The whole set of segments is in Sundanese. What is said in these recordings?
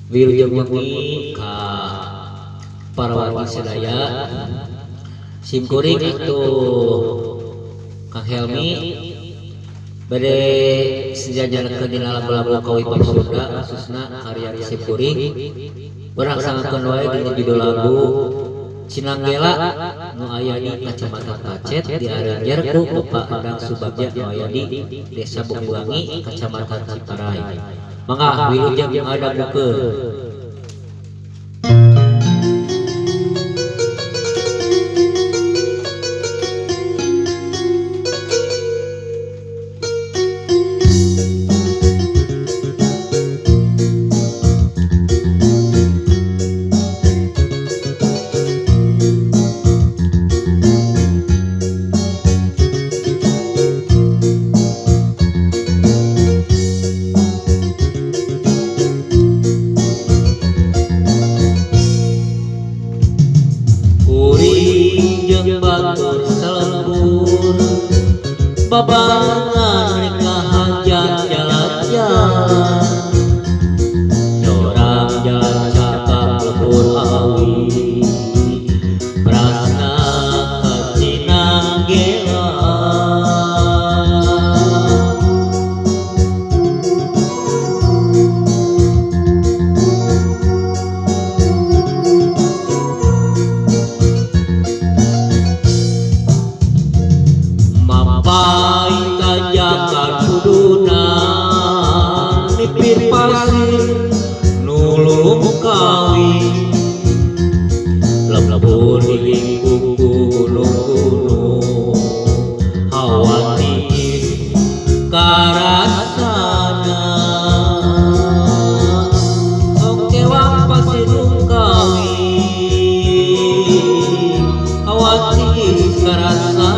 Wilujeng wengi ka para wargi sadaya. Sim kuring atuh Kang Helmi bade sejajarkeun dina lagu-lagu kawipan Sunda khususna karya sim kuring. Urang sangakeun wae dina judul lagu Cinanggela nu aya di Kacamatan Pacet diaranjer ku Bapak Endang Subagja nu aya di Desa Bungwangi, Kacamatan Ciparai. Mangga wilujeng ngadangukeun. Kuring jeung batur salembur babarengan rek ngahaja jalan-jalan dorang jalan cakap lembur awi prasna ka Cinanggela. Mapai tanjakan kuduna mipir pasir nulung kawi lembur di gunung-gunung hawa tiis karasana ongkewang pasir kawi hawa tiis karasana.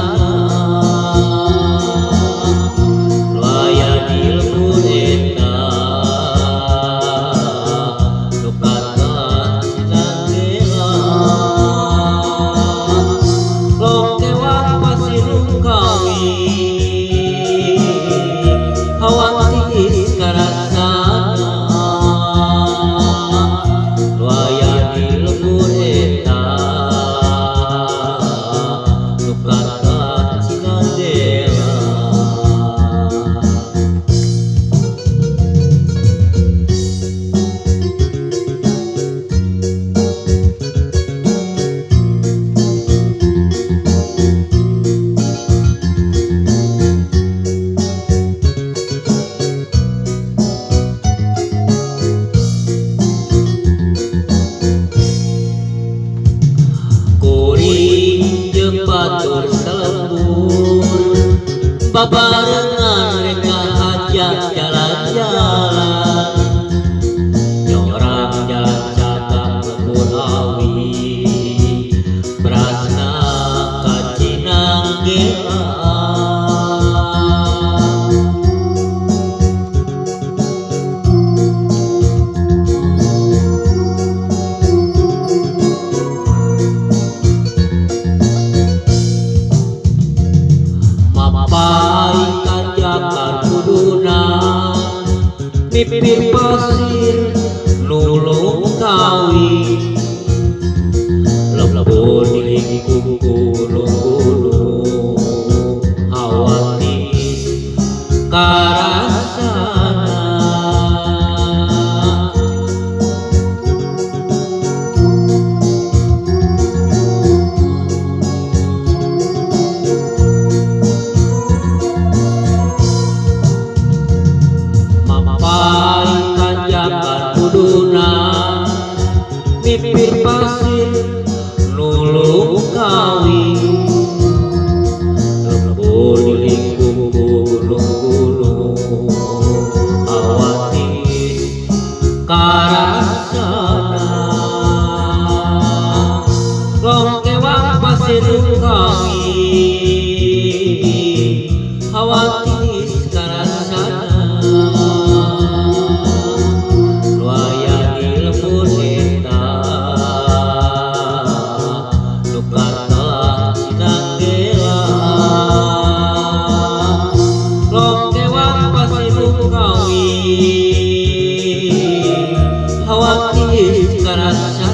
Kuring jeung batur salembur babarengan rek ngahaja jalan-jalan nyorang jalan cakap lembur awi prasna ka Cinanggela. Mapai tanjakan kuduna mipir pasir nulung kawi lembur di gunung-gunung hawa tiis karasana. Mapai tanjakan kuduna mipir pasir nulung kawi lembur di gunung-gunung hawa tiis karasana longkewang pasir kawi hawa tiis karasana. Khawatir karasa.